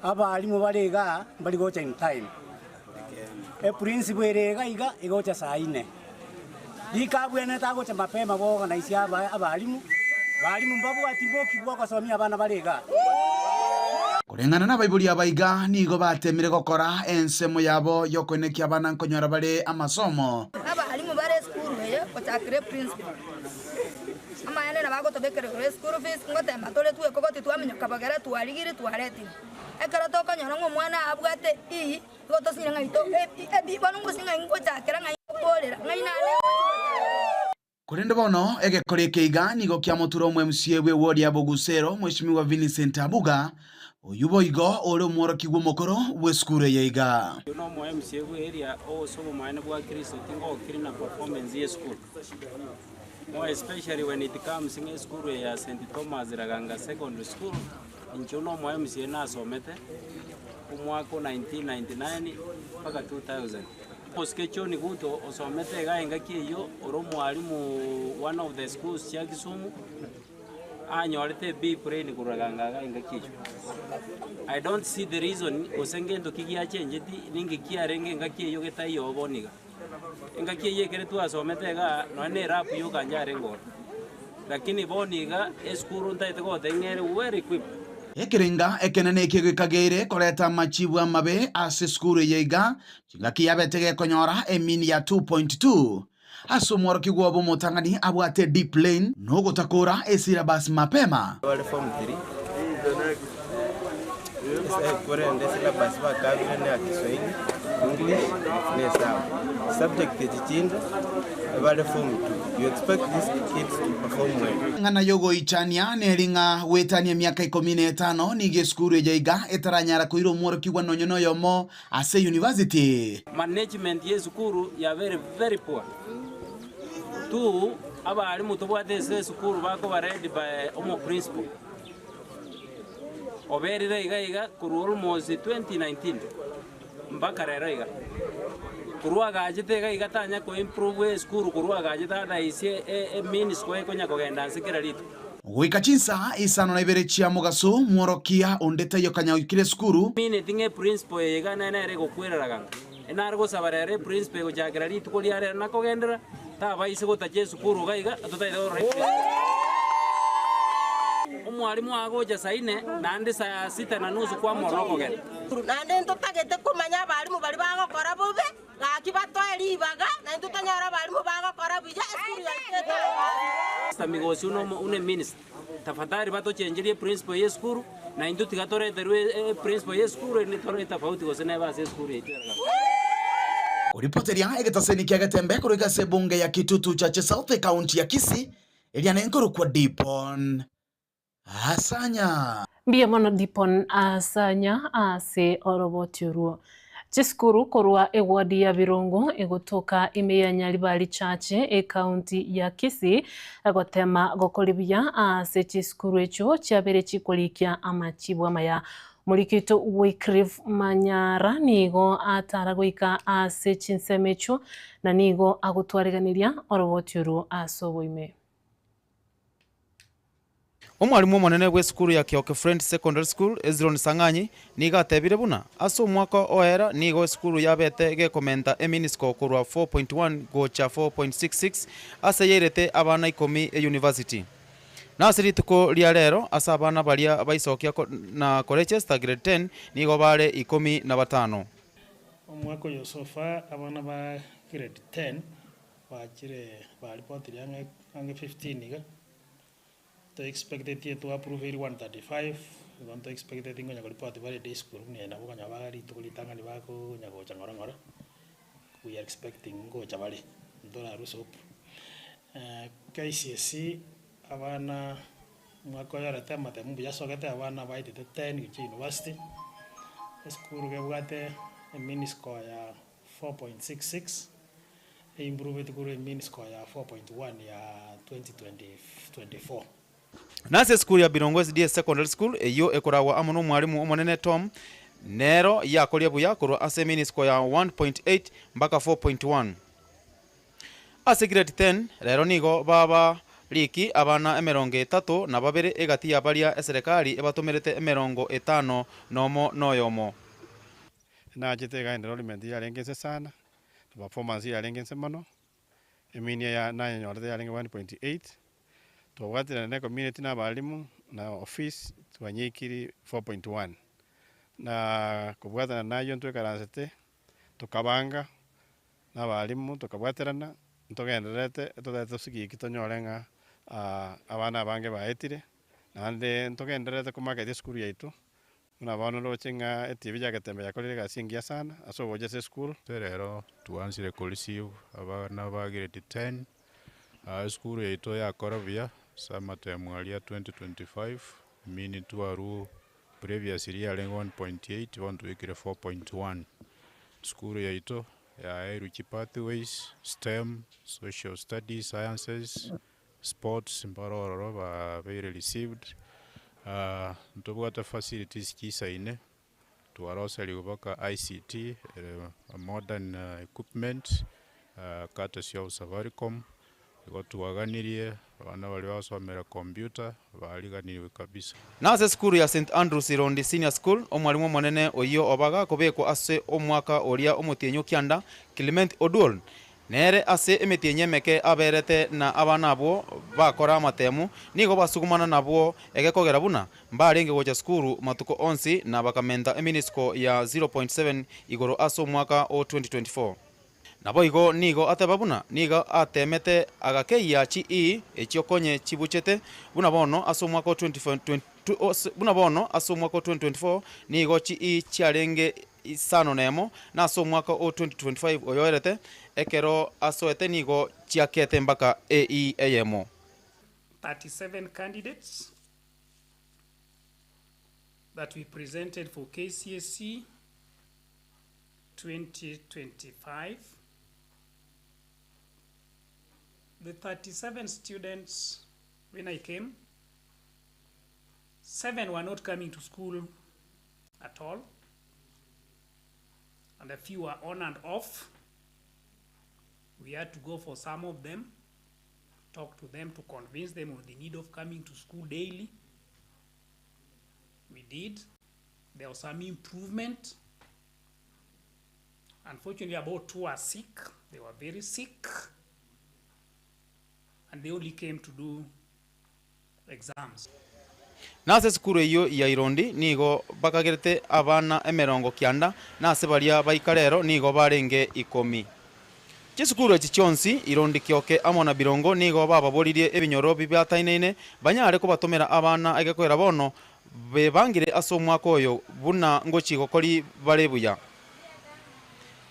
abalimu bare igaa mbari gocha in time. Eprinciple ere iga iga egocha saa ine. Rika abwenerete agocha mapema boorganize aba abalimu, balimu mbabwati boki bwa ogosomia abana bare igaa. Koreng'ana nabaibori aba iga nigo batemire gokora ensemo yabo y'okoenekia abana nkonyora bare amasomo. Abalimu bare esukuru eye gochakera eprinciple. Amaene nabo agotobekera igoro eschool fees, ngotema tore twekogoti twaminyoka bogere twarigire twaretire. Ekero tokonyora ng'a omwana abwate E, igo tosinyire ng'a ito E, B, bono ngosinya ng'ai ngochakera ng'ai ngokorera, ng'ai naende ngochi gochakera. Korende bono egekora eke iga nigo kiamotura omo-MCA bw'ewodi ya Bogusero, Mweshimiwa Vincent Abuga, oyio boigo ore omworokigwa omokoro bw'esukuru eye iga. Oyio no omo MCA bwe area ose obomaene bwa Kristo tingokiri na performance ye esukuru. More especially when it comes ng'a esukuru eye ya St Thomas Raganga Secondary School, inche buna omo MCA nasomete omwaka o 1999 mpaka 2000. Omosike John Guto osomete igaa engaki eyio ore omwalimu one of the schools chia Kisumu. Anyorete B plain korwa Raganga iga engaki eyio. I don't see the reason gose ngento ki giachenjeti ninki kiarenge engaki eyio getaiyo bono iga. Engaki eyio ekere twasomete igaa nonye na erapu yoka yarenge ororo. Lakini bono iga esukuru ntaete goteba ng'a ere well equipped. Ekerenga ekenene ekio gekageire koreta amachibu amabe ase esukuru eye iga, chingaki yabete gekonyora emini ya 2.2. Ase omworokigwa obo omotang'ani abwate deep lane na ogotakora esyllabus mapema. Bare form 3 ase korende syllabus bakabire ne ya Kiswahili, English na Hesabu. Subject echi chinde bare form 2. You expect these kids to perform well. Eng'ana y'ogoichania neri ng'a goetania emiaka ikomi na etano nigo esukuru eye iga etaranyara koira omworokigwa nonya noyomo ase university. Management ye esukuru yabeire very poor. Two, abalimu tobwate ase esukuru bakoba led by omo principal oberire iga iga korwa almost 2019 mpaka rero iga. Korwa agachete iga iga tanya ko improve esukuru korwa agachete otherwise e mean score ekonya kogenda nse kera rituko. Goika chinsa isano na ibere chia mogaso, mworokia onde taiyo kanya oikire esukuru. Mineti ng'a eprinciple eye iga nere egokwerera ganga. Enare gosaba rero eprinciple egochakera rituko ria rero nakogenderera, tabaise gotacha esukuru iga iga, totaete korora eprinciple. Omwalimu agocha saa ine, naende saa sita na nusu kwamorora okogenda. Naende ntotagete komanya abalimu baria bagokora bobe, gaki batoe ribaga, naintwe tonyore abalimu bagokora buya, esukuru yaito etang'ane. Mr. Migosi une minister, tafadhali batochenjerie principal ye esukuru, na intwe tiga toreterwe principal ye esukuru erinde torore etofauti gose nebe ase esukuru yaito ya Raganga. Koripoteria egetaseni kia Getembe korwa ase ebunge ya Kitutu Chache South ekaunti ya Kisii, eria nenkorokwa Dipon Asanya. Mbuya mono Dipon Asanya ase oroboti orwo. Chisukuru korwa eward ya Birongo egotoka ime ya Nyaribari Chache ekaunti ya Kisii gotema gokori buya ase chisukuru echio chiabere chikorikia amachibu amaya. Morikito Wycliffe Manyara nigo atara goika ase chinsemo echio na nigo agotwareganeria oroboti orwo ase oboime. Omwalimu omonene bw'esukuru ya Kioke Friends Secondary School, Hezron Sang'anyi, nigo atebire buna ase omwaka oera nigo esukuru yabete gekomenta emean score korwa 4.1 gocha 4.66 ase yairete abana ikomi eyunivasiti. Na ase rituko ria rero ase abana baria baisokia na korechester grade 10 nigo bare 15. Omwaka oyo so far abana ba grade 10 bachire baripotire ang'e ang'e 15 iga, to expectetie to approve eri 135, igo nto expecteti ngonya koripoti bare day school buna eye nabo okonyora ba rituko ritang'ani bakonya gocha ng'ora ng'ora, we are expecting ngocha bare, ntora lose hope. KCSE abana omwaka oyo orete amatemu mbuya asogete abana baetete 10 gochia university, esukuru gebwate emean score ya 4.66, eimproveti korwa emean score ya 4.1 ya 2024. Nase esukuru ya Birongo SDA Secondary School eyio ekoragwa amo nomwalimu omonene Tom nero yakoria buya korwa ase emean score ya 1.8 mpaka 4.1. Ase grade 10 rero nigo baba riki abana 32 egati ya baria eserekari ebatomerete 51. Nachete iga enrollment yarenge nse sana, na performance yarenge nse mono, emean ya nayenyorete yarenge 1.8, twabwaterana na ecommunity na abalimu na office twanyekiri 4.1. Na kobwatana nayo ntwekaransete, tokabanga na abalimu tokabwaterana, ntogendererete totagete tosigiki tonyore ng'a abana abange baetire, naende ntogendererete komarket esukuru yaito, buna bono roche ng'a etv ya Getembe yakorire egasi engiya sana ase ogocha ase esukuru. Rero twansire koreceive abana ba grade 10, esukuru yaito yakora buya ase amatemu aria 2025, mean twarwu previously yarenge 1.8 bono twaikire 4.1. Esukuru yaito yaerwe chipathways, STEM, social studies, sciences, sports mbaro ororo babeire received, ntobwate facilities chisaine, twaroseriwe mpaka ICT, modern equipment, courtesy of Safaricom. Igo twaganirie abana baria bagosomera computer bariganirwe kabisa. Na ase esukuru ya St Andrews Irondi Senior School, omwalimu omonene oyio obaga kobekwa ase omwaka oria omotienyi o kianda, Clement Oduol, nere ase emetienyi emeke aberete na abana abwo bakora amatemu, nigo basugumana nabwo egekogera buna mbarenge gocha sukuru matuko onsi na bakamenta eminisiko ya 0.7 igoro ase omwaka o 2024. Naboigo nigo ateba buna nigo ateemete agakeyia chi'I echio konye chibuchete, buna bono ase omwaka o 20 buna bono ase omwaka o 2024 nigo chi'I chiarenge isano nemo, na ase omwaka o 2025 oyoerete, ekero asoete nigo chiakete mpaka eI eyemo. 37 candidates that we presented for KCSE 2025. The 37 students, when I came, seven were not coming to school at all, and a few were on and off. We had to go for some of them, talk to them to convince them of the need of coming to school daily. We did. There was some improvement. Unfortunately, about two are sick. They were very sick. And they only came to do exams. Na ase esukuru eyio ya Irondi nigo bakagerete abana emerongo kianda, na ase baria baika rero nigo barenge ikomi. Chisukuru echi chionsi, Irondi, Kioke amo na Birongo, nigo bababoririe ebinyoro bibatainaine banyare kobatomera abana egekoera bono bebangire ase omwaka oyo buna ngochia gokori bare buya.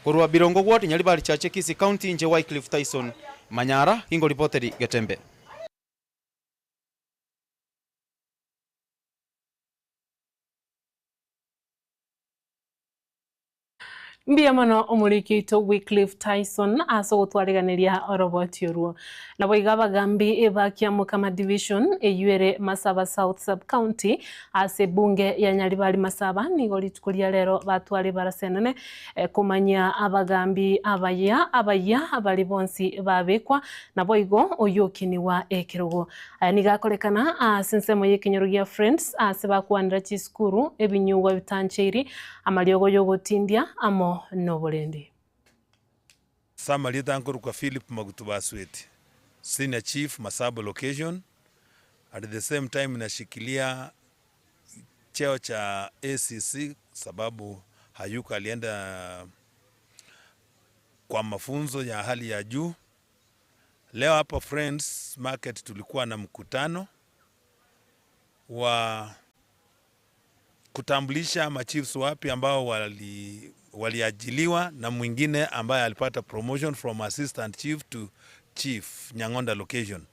Korwa Birongo Ward, Nyaribari Chache, Kisii County, inche Wycliffe Tyson Manyara, gingoripoteri Getembe. Mbuya mono omoriki oito Wycliffe Tyson ase ogotwariganeria oroboti orwo. Naboigo abagambi ba Kiamokama Division eyio ere Masaba South Sub-County ase ebunge ya Nyaribari Masaba nigo rituko ria rero batware ebarasa enene komanyia abagambi abayia abayia baria bonsi babekwa naboigo oyio okinigwa ekerogo. Aya nigo akorekana ase ensemo y'ekenyoro gia Friends ase bakwanera chisukuru, ebinyugwa bitancheiri, amariogo y'ogotindia amo noborendi. Ase amarieta nkorokwa Philip Magutu Basweti, Senior Chief Masabo Location, at the same time nashikilia cheo cha ACC sababu Hayuko alienda kwa mafunzo ya hali ya juu. Leo hapa Friends Market tulikuwa na mkutano wa kutambulisha machiefs wapya ambao wali waliajiliwa na mwingine ambaye alipata promotion from assistant chief to chief Nyang'onda location.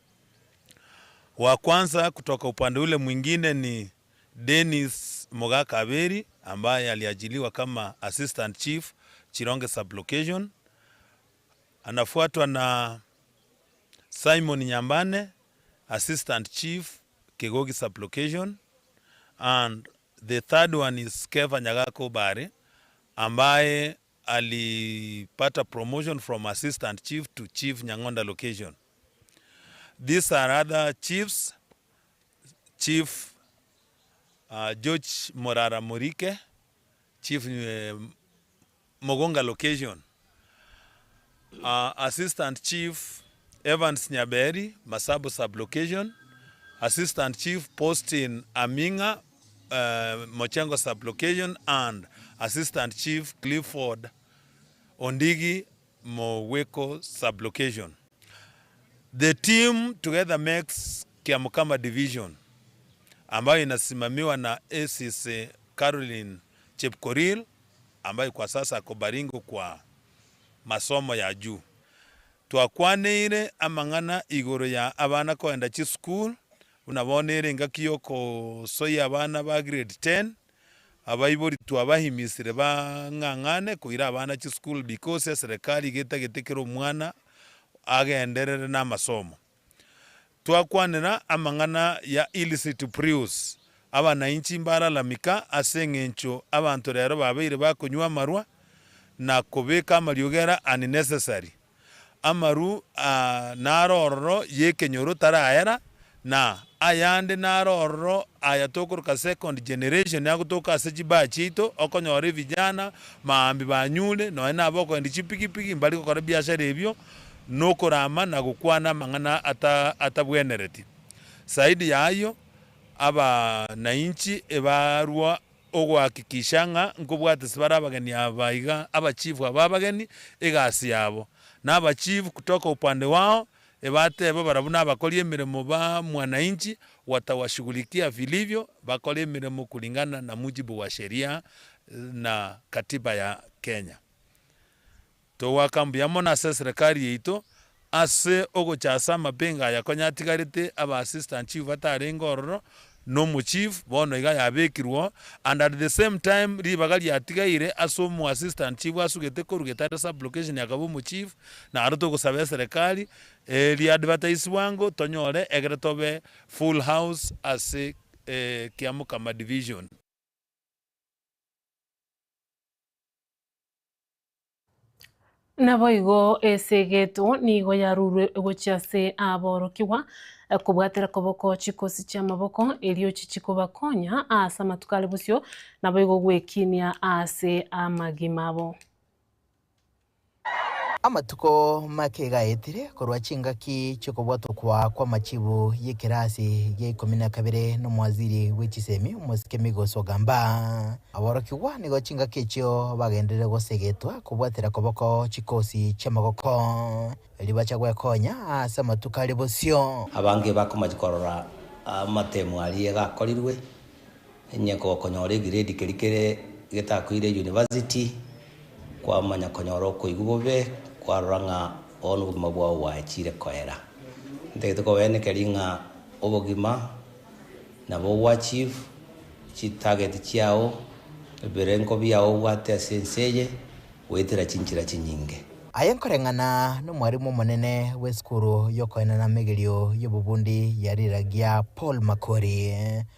Wa kwanza kutoka upande ule mwingine ni Dennis Mogaka Aberi ambaye aliajiliwa kama assistant chief Chironge sublocation. Anafuatwa na Simon Nyambane assistant chief Kegogi sublocation and the third one is Kefa Nyagaka Obare ambaye alipata promotion from assistant chief to chief Nyang'onda location. These are other chiefs, Chief uh, George Morara Morike, Chief uh, Mogonga location, uh, Assistant Chief Evans Nyaberi, Masabo sub-location, Assistant Chief Postin Aminga, uh, Mochengo sub-location, and Assistant Chief Clifford Ondigi, Moweko sub-location. The team together makes Kiamokama Division ambayo inasimamiwa na ACC Caroline Chepkorir ambaye kwa sasa ako Baringo kwa masomo ya juu. Twakwaneire amang'ana igoro ya abana koenda chisukuru, buna bono ere engaki yokosoyia abana ba grade 10, abaibori twabahimisire bang'ang'ane koira abana chisukuru because eserekari iga etagete kera omwana agenderere na amasomo. Twakwanera amang'ana ya illicit brews, abananchi mbaralamika ase eng'encho abanto rero babeire bakonywa amarwa na kobeka amariogera unnecessary. Amaru aa naro ororo y'ekenyoro taraera, na ayande naro ororo aya tokoroka second generation agotoka ase chibaa chiaito, okonyora evijana maambia banyure, nonye na abakoendia chipikipiki mbari gokora ebiashara ebio, na okorama na gokwana amang'ana ata atabwenereti. Zaidi ya ayio, abanainchi ebarwa ogohakikisha ng'a nkobwatisia bare abageni aba iga, abachifu aba abageni, egasi yabo. Na abachifu kutoka upande wao, ebateba barabwo nabakori emeremo ba mwananchi, watawashughulikia vilivyo, bakore emeremo kulingana na mujibu wa sheria na katiba ya Kenya. Togoaka mbuya mono ase eserekari yaito ase ogocha ase amapengo aya konya atigarete aba assistant chief batarenge ororo, na omochief bono iga yabekirwe oo, and at the same time ribaga riatigaire ase omo assistant chief asugete korwa Getare sub location akaba omochief, naro togosaba eserekari eri advertise bwango tonyore egere tobe full house ase Kiamokama division. Naboigo esegeto nigo yarurwe gochia ase aborokigwa, kobwatera koboko chikosi chi'amaboko, erio chichie kobakonya ase amatuko are bosio, naboigo gwekinia ase amagima abo. Amatuko make gaetire korwa chingaki chi'okobwatokwa kw'amachibu y'ekerasi gia ikomi na kabere n'omwaziri bwe chisemi omosike Migos Ogamba. Aborokigwa nigo chingaki echio bagenderire gosegetwa kobwatera koboko chikosi chi'amagoko, erio bacha gwekonya ase amatuko are bosio. Abange bakomachi korora amatemo aria gakorirwe, Onye gokonyora egrade keria kere getakoire university, kwamanya konyora okoigwa bobe, kwarora ng'a bono obogima bwao bwachire koera. Ntagete kobaenekeria ng'a obogima nabo ogo achieve chitarget chiao, ebirengo biao obwate ase ense eye, goetera chinchera chinyinge. Aye nkoreng'ana nomwarimu omonene bw'esukuru y'okoenana amegerio y'obobundi ya Riragia Paul Makori,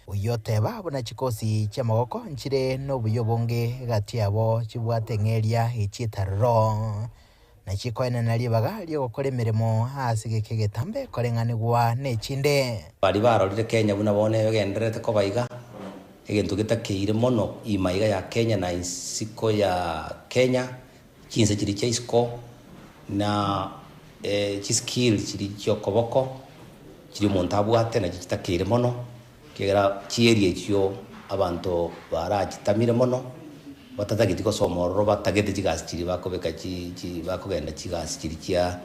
oyio oteba buna chikosi chi'amagoko nchire nobuya obonge gati yabo chibwate eng'eria echiete aroro, na chikoenana ribaga ri'ogokora emeremo ase egeka egetambe koreng'anigwa nechinde. Baria barorire Kenya buna bono egendererete koba iga, Egento getakeire mono ime iga ya Kenya na isiko ya Kenya, chinse chiria chia isiko na chiskill chiria chiokoboko chiria omonto abwate nachio chitakeire mono, ekiagera chieri echio abanto barachitamire mono, batatageti gosoma ororo batagete chigasi chiria bakobeka chi chi bakogenda chigasi chiria chia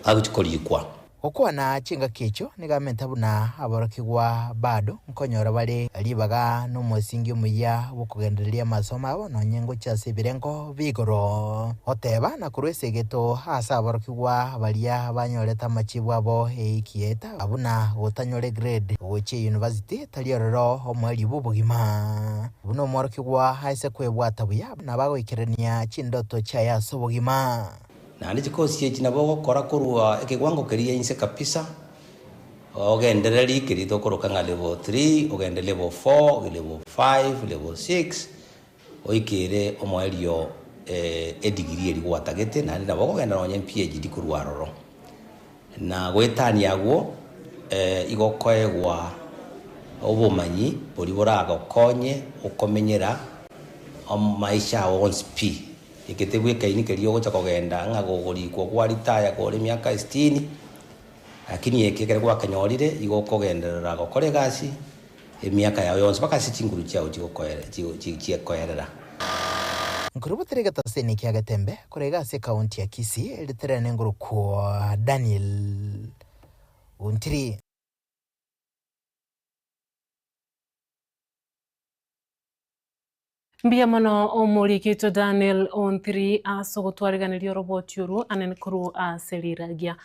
bagochi korikwa. Gokwana chingaki echio nigo amenta buna aborokigwa bado nkonyora bare ribaga nomosingi omuya bw'okogendereria amasomo abo nonye ngochia ase ebirengo bi'igoro. Goteba na korwa esegeto ase aborokigwa baria banyorete amachibu abo eiki yaeta buna gotanyora egrade gochia eyunivasiti tari ororo omoerio bw'obogima. Buna omworokigwa aise kwebwata buya nabo agoikerania chindoto chiaye ase obogima. Naende chikosi echi nabo ogokora korwa ekewango keria inse kabisa, ogendererie keria tokoroka ng'a level three, ogende level four, level five, level six, oikere omoerio edegree eria gwatagete, naende nabo okogenda nonye PhD korwa aroro. Na goetania agwo, igo okoegwa obomanyi boria boragokonye okomenyera amaisha ao onsi pi. Egete bwekaini keria ogocha kogenda ng'a gogorikwa gwa ritaya kore emiaka esitini, lakini eke ekero gwakenyorire igo okogenderera gokora egasi emiaka yao yonsi mpaka ase chinguru chiao chigokoere chiekoerera. Nkorubotere egetaseni kia Getembe korwa iga ase ekaunti ya Kisii eriterane ngorokwa Daniel Ontiri. Mbuya mono omoriki oito Daniel Ontiri ase ogotwariganeria oroboti orwo anene korwa ase riragia.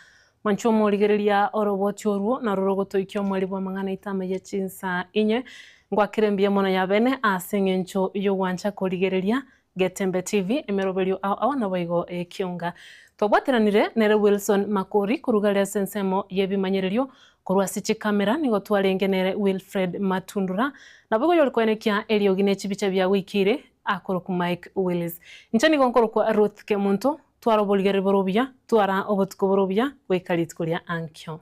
Mwanche omorigereria oroboti orwo narwo rogotoikia omweri bw'amang'ana aito amaya chinsa inye. Ngwakere mbuya mono yabene ase eng'encho y'ogwancha korigereria Getembe TV emeroberio ao ao naboigo ekionga. Twabwateranire nere Wilson Makori koruga aria ase ensemo y'ebimanyererio Korwa ase chikamera nigo twarenge nere Wilfred Matundura, naboigo oyore koenekia eriogi ne chibicha bia goikeire akorokwa Mike Willis. Inche nigo nkorokwa Ruth Kemunto. Twara oborigereri bore obuya, twara obotuko bore obuya, goika rituko ria ankio.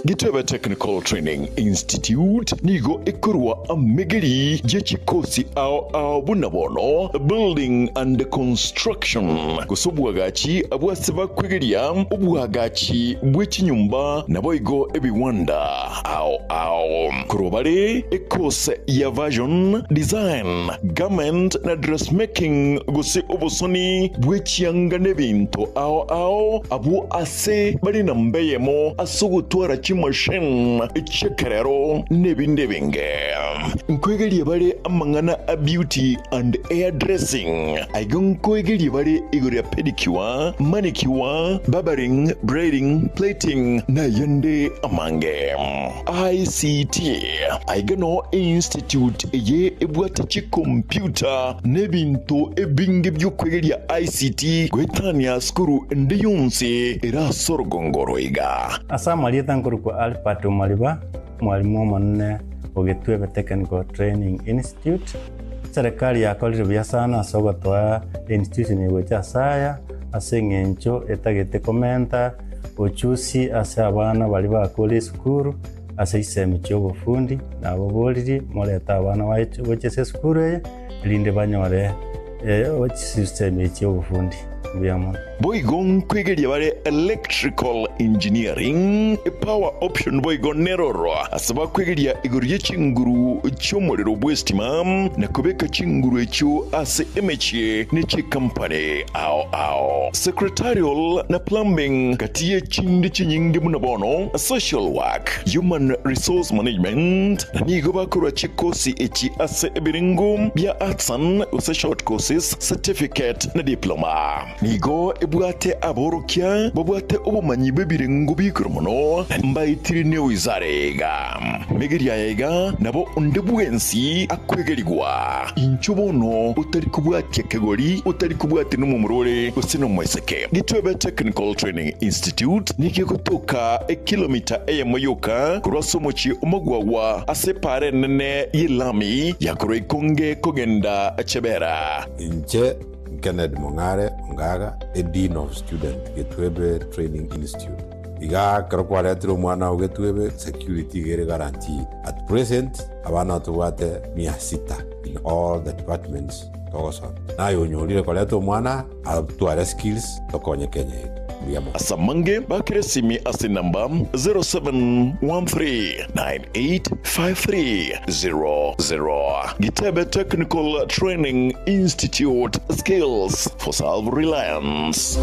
Gitebe Technical Training Institute nigo ekorwa amegeri ye chikosi ao ao buna bono Building and Construction, gose obwagachi bw'ase bakwegeria obwagachi bwe chinyomba naboigo ebiwanda ao ao. Korwa bare ekose ya Version, Design, Garment na Dressmaking gose obosoni bwe chianga nebinto ao ao abwo ase bare namba eyemo ase ogotwara chimachine chi'ekerero nebinde ebinge. Nkoegerie bare amang'ana a beauty and hair dressing. Aiga nkoegerie bare igoro ya pedicure, manicure, barbering, braiding, plaiting na ayande amange. ICT, Aiga noo einstitute eye ebwate chicomputer na ebinto ebinge bi'okwegeria ICT goetania sukuru ende yonsi ere ase orogongo oro iga. Ase amarieta nkorokwa Albert Omariba, omwalimu omonene o Getwebe Technical Training Institute. Eserekari yakorire buya sana ase ogotoa einstitution eye gocha ase aya, ase eng'encho etagete komenta ochusi ase abana baria bakure esukuru ase chisemi chi'obofundi, nababoririe morete abana baye gocha ase esukuru eye, erinde banyore chisemi echi chi'obofundi. Mbuya mono. Boigo nkwegeria bare electrical engineering, power option boigo neroro ase bakwegeria igoro ye chinguru chi'omorero bw'estima na kobeka chinguru echio ase emechie ne chikampani ao ao. Secretarial na plumbing gati ye chinde chinyinge buna bono social work, human resource management na nigo bakorwa chikosi echi ase ebirengo bia artisan gose short courses, certificate na diploma. Nigo ebwate aborokia babwate obomanyi bw'ebirengo bi'igoro mono, na mbaetire newizara iga. Megeria aya iga nabo onde bwensi akwegerigwa. Inchuo bono otari kobwatia kegori, otari kobwatia nomomura ore gose nomoiseke. Gitwebe Technical Training Institute nigo egotoka ekilomita eyemo yoka korwa ase omochie omogwagwa ase epaara enene y'elami ya korwa Ikonge kogenda Chebera. Inche Kennedy Mong'are Ongaga, a Dean of Student Getwebe Training Institute. Iga ekero kwaretire omwana oo Getwebe, security iga ere guaranteed. At present, abana tobwate mia sita in all the departments togosoma. Naye onyorire koreta omwana atware skills tokonye Kenya yaito. Mbuya mono. Ase amange bakere esimi ase enamba 0713985300. Gitebe Technical Training Institute, skills for self-reliance.